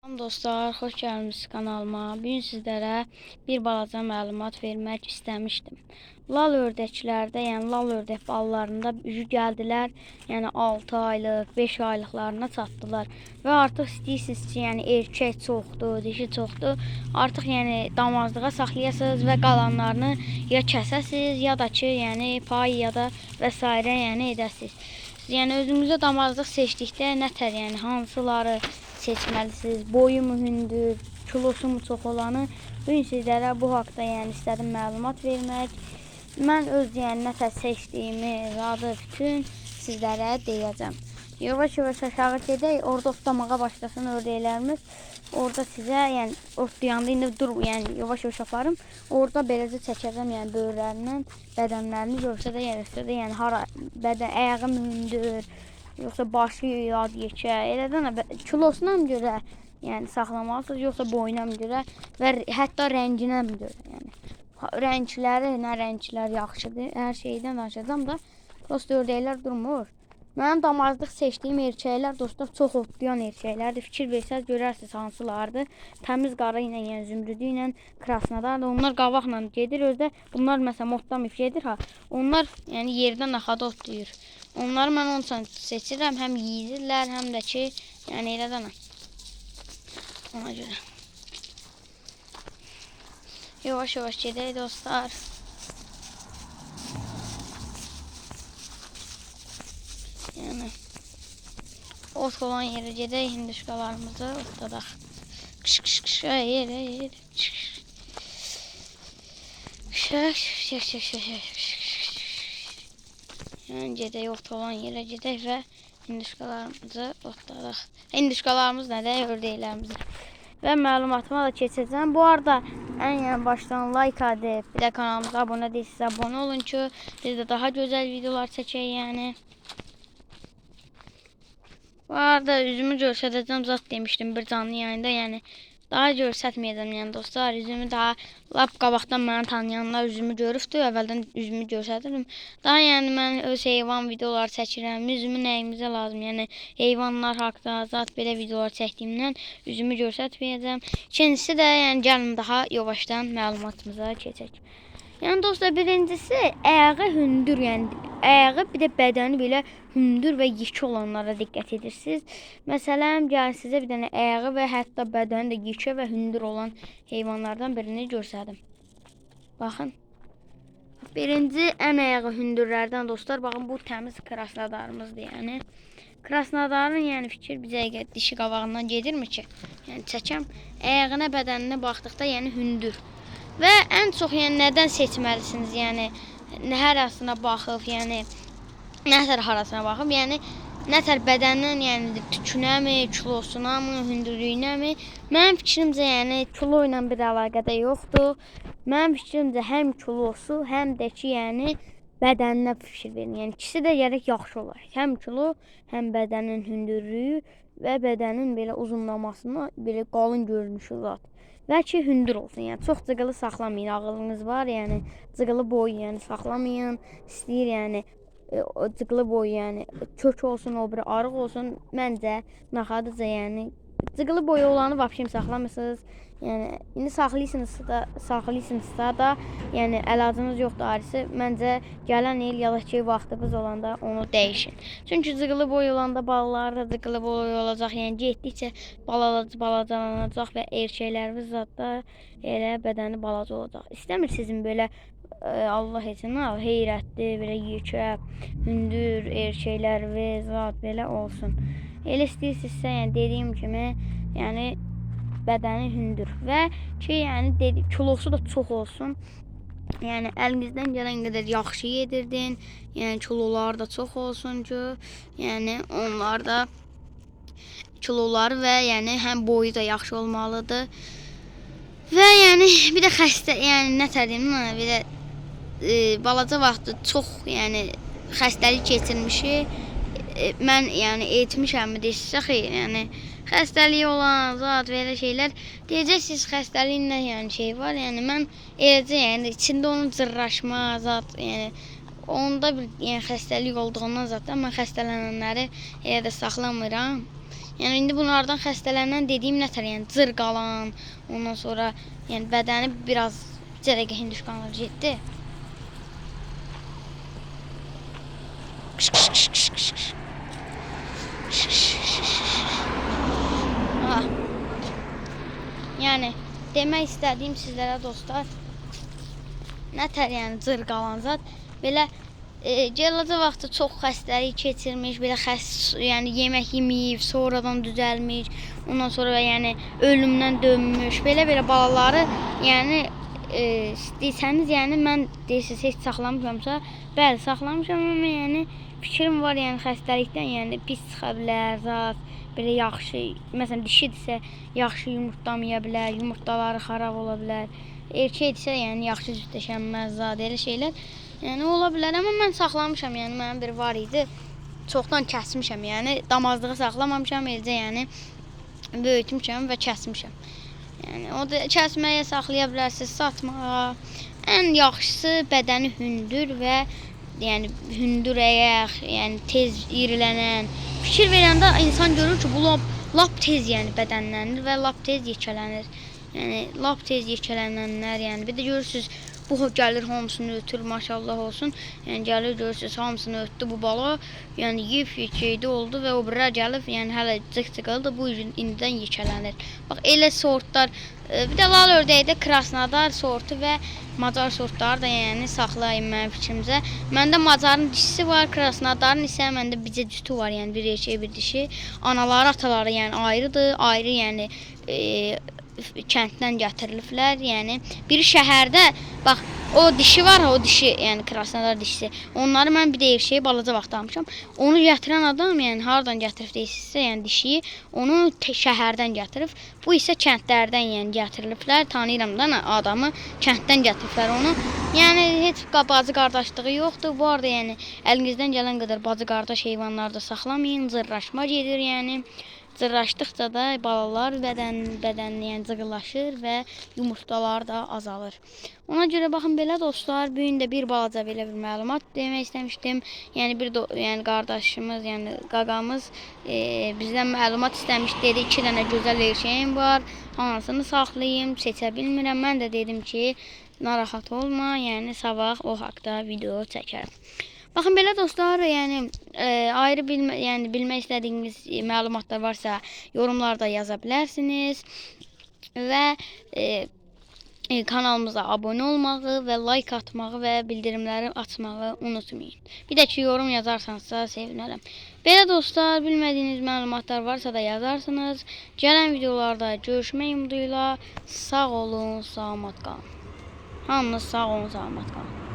Salam dostlar, xoş gəlmisiniz kanalıma. Bugün sizlərə bir balaca məlumat vermək istəmişdim. Lal ördəklərdə, yəni lal ördək ballarında üzü gəldilər, yəni 6 aylıq, 5 aylıqlarına çatdılar. Və artıq istəyirsiniz ki, yəni erkək çoxdur, dişi çoxdur, artıq yəni damazlığa saxlayasınız və qalanlarını ya kəsəsiniz, ya da ki, yəni pay ya da və s. yəni edəsiniz. Yəni özünüzə damazlıq seçdikdə nətər, yəni hansıları seçməlisiniz, boyu mu hündür, kilosu mu çox olanı. Bugün sizlərə bu haqda yəni istədim məlumat vermək. Mən öz yəni nətər seçdiyimi, adı bütün sizlərə deyəcəm. Yavaş-yavaş aşağı gedək, orada otlamağa başlasın ördəklərimiz. Orada sizə yəni otlayanda indi dur, yəni yavaş-yavaş aparım. Orada beləcə çəkəcəm yəni böyürlərindən, bədənlərini görsə də, yəni ötsə də, yəni hara bədən ayağı hündür, yoxsa başı yad yekə, elədən kilosuna mı görə yəni saxlamalısınız, yoxsa boyuna mı görə və hətta rənginə mi görə, yəni rəngləri, nə rənglər yaxşıdır, hər şeydən danışacağam da, prosta ördəklər durmur. Mənim damazlıq seçdiyim erkəklər dostlar çox otlayan erkəklərdir. Fikir versəz görərsiniz hansılardır. Təmiz qara ilə, yəni zümrüdü ilə Krasnodardır. Onlar qabaqla gedir. Özdə bunlar məsələn otlamayıb gedir ha. Onlar yəni yerdən naxada otlayır. Onları mən onun üçün seçirəm. Həm yeyirlər, həm də ki, yəni elə də ona görə. Yavaş-yavaş gedək dostlar. Yəni ot olan yerə gedək, hinduşkalarımızı otladaq. Qış qış qış, ey ey. Qış qış qış qış qış. Yəni gedək ot olan yerə gedək və hinduşkalarımızı otladaq. Hinduşkalarımız nədir? Ördəklərimizi. Və məlumatıma da keçəcəm. Bu arada ən yəni başdan like edib, bir də kanalımıza abunə deyilsiniz, abunə olun ki, biz də daha gözəl videolar çəkək yəni. Bu arada üzümü göstərəcəm zat demişdim bir canlı yayında, yəni daha göstərməyəcəm yəni dostlar, üzümü daha lap qabaqdan məni tanıyanlar üzümü görübdü, əvvəldən üzümü göstərirdim. Daha yəni mən öz heyvan videoları çəkirəm, üzümü nəyimizə lazım, yəni heyvanlar haqda zat belə videolar çəkdiyimdən üzümü göstərməyəcəm. İkincisi də yəni gəlin daha yavaşdan məlumatımıza keçək. Yəni dostlar birincisi ayağı hündür, yəni ayağı bir də bədəni belə hündür və yekə olanlara diqqət edirsiniz. Məsələn, gəlin sizə bir dənə ayağı və hətta bədəni də yekə və hündür olan heyvanlardan birini göstərdim. Baxın. Birinci ən ayağı hündürlərdən dostlar, baxın bu təmiz Krasnodarımızdır yəni. Krasnodarın yəni fikir bizə dişi qabağından gedirmi ki? Yəni çəkəm ayağına, bədəninə baxdıqda yəni hündür. Və ən çox yəni nədən seçməlisiniz? Yəni hərasına baxıb, yəni nətər harasına baxıb, yəni nətər bədənin, yəni tükünəmi, kilosuna mı, hündürlüyünə mi? Mənim fikrimcə yəni kilo ilə bir əlaqədə yoxdur. Mənim fikrimcə həm kilosu, həm də ki, yəni bədəninə fikir verin. Yəni ikisi də gərək yaxşı olar. Həm kilo, həm bədənin hündürlüyü və bədənin belə uzunlamasına, belə qalın görünüşü zat. Və ki hündür olsun. Yəni çox cıqılı saxlamayın. Ağılınız var, yəni cıqılı boyu yəni saxlamayın. İstəyir yəni cıqılı boyu yəni kök olsun, o biri arıq olsun. Məncə naxadıca yəni cıqılı boyu olanı vəbşim saxlamırsınız. Yəni indi saxlayırsınızsa da yəni əlacınız yoxdur ayrısı. Məncə gələn il ya da ki vaxtınız olanda onu dəyişin. Çünki cıqılı boy olanda balalar da cıqılı boy olacaq. Yəni getdikcə balacalanacaq və erkəklərimiz zatda elə bədəni balaca olacaq. İstəmirsiniz belə Allah etsin, heyrətli, belə yekə, hündür erkəklər və zat belə olsun. Elə istəyirsinizsə, yəni dediyim kimi, yəni bədəni hündür və ki, yəni kilosu da çox olsun. Yəni əlinizdən gələn qədər yaxşı yedirdin. Yəni kiloları da çox olsun ki, yəni onlar da kiloları və yəni həm boyu da yaxşı olmalıdır. Və yəni bir də xəstə, yəni nə deyim, bir də balaca vaxtı çox yəni xəstəlik keçirmişik. Mən yəni etmişəmmi deyirsinizsə, xeyr, yəni xəstəliyi olan zat belə şeylər deyəcəksiniz, xəstəliyin nə yəni şey var, yəni mən eləcə yəni içində onun cırraşma zat, yəni onda bir yəni xəstəlik olduğundan zaten mən xəstələnənləri elə də saxlamıram. Yəni indi bunlardan xəstələnən dediyim nətər, yəni cır qalan, ondan sonra yəni bədəni biraz bir dəqiqə hinduşkanlar getdi. Qış qış qış qış qış qış. Qış qış qış qış. Ah. Yəni demək istədiyim sizlərə dostlar, nətər yəni cır qalan zat belə gelaca vaxtı çox xəstəlik keçirmiş, belə yəni yemək yeməyib, sonradan düzəlmiş, ondan sonra yəni ölümdən dönmüş, belə-belə balaları yəni istəyirsəniz, yəni mən deyirsiniz heç saxlamışamsa, bəli saxlamışam, amma yəni fikrim var, yəni xəstəlikdən yəni pis çıxa bilər, zat, belə yaxşı, məsələn dişidirsə yaxşı yumurtlamaya bilər, yumurtaları xarab ola bilər. Erkəkdirsə yəni yaxşı cütləşənməz zat, elə şeylər. Yəni ola bilər, amma mən saxlamışam, yəni mənim bir var idi. Çoxdan kəsmişəm, yəni damazlığı saxlamamışam, eləcə yəni böyütmüşəm və kəsmişəm. Yəni o da kəsməyə saxlaya bilərsiniz, satmağa. Ən yaxşısı bədəni hündür və yəni hündür əyək, yəni tez irilənən. Fikir verəndə insan görür ki, bu lap tez yəni bədənlənir və lap tez yekələnir. Yəni lap tez yekələnənlər, yəni bir də görürsüz bu gəlir hamısını ötür, maşallah olsun. Yəni gəlir görürsüz hamısını ötdü bu bala. Yəni yeyib yekəydi oldu və o birə gəlib, yəni hələ cıx-cıxıldı, bu indidən yekələnir. Bax elə sortlar, bir də lal ördəkdə Krasnodar sortu və Macar sortları da yəni saxlayın mənim fikrimcə. Məndə Macarın dişisi var, Krasnodarın isə məndə bircə cütü var, yəni bir erkək, bir dişi. Anaları, ataları yəni ayrıdır, ayrı yəni kənddən gətiriliblər. Yəni biri şəhərdə, bax o dişi var, o dişi, yəni Krasnodar dişisi. Onları mən bir də erkəyi balaca vaxt almışam. Onu gətirən adam, yəni hardan gətirib deyirsinizsə, yəni dişiyi, onu şəhərdən gətirib. Bu isə kəndlərdən yəni gətiriliblər. Tanıyıram da adamı, kənddən gətiriblər onu. Yəni heç bacı qardaşlığı yoxdur. Bu arada yəni əlinizdən gələn qədər bacı qardaş heyvanları da saxlamayın. Cırraşma gedir yəni. Cırraşdıqca da balalar bədənli yəni cığırlaşır və yumurtalar da azalır. Ona görə baxın belə dostlar, bu gün də bir balaca belə bir məlumat demək istəmişdim. Yəni bir yəni qardaşımız, yəni qaqamız bizdən məlumat istəmiş, dedi 2 dənə gözəl erkəyim var, hansını saxlayım, seçə bilmirəm. Mən də dedim ki, narahat olma, yəni sabah o haqda video çəkərəm. Baxın belə dostlar, yəni ayrı yəni bilmək istədiyiniz məlumatlar varsa yorumlarda yaza bilərsiniz və kanalımıza abunə olmağı və like atmağı və bildirimləri açmağı unutmayın. Bir də ki yorum yazarsanızsa sevinərəm. Belə dostlar, bilmədiyiniz məlumatlar varsa da yazarsınız. Gələn videolarda görüşmək ümidiylə sağ olun, salamat qalın. Hamınız sağ olun, salamat qalın.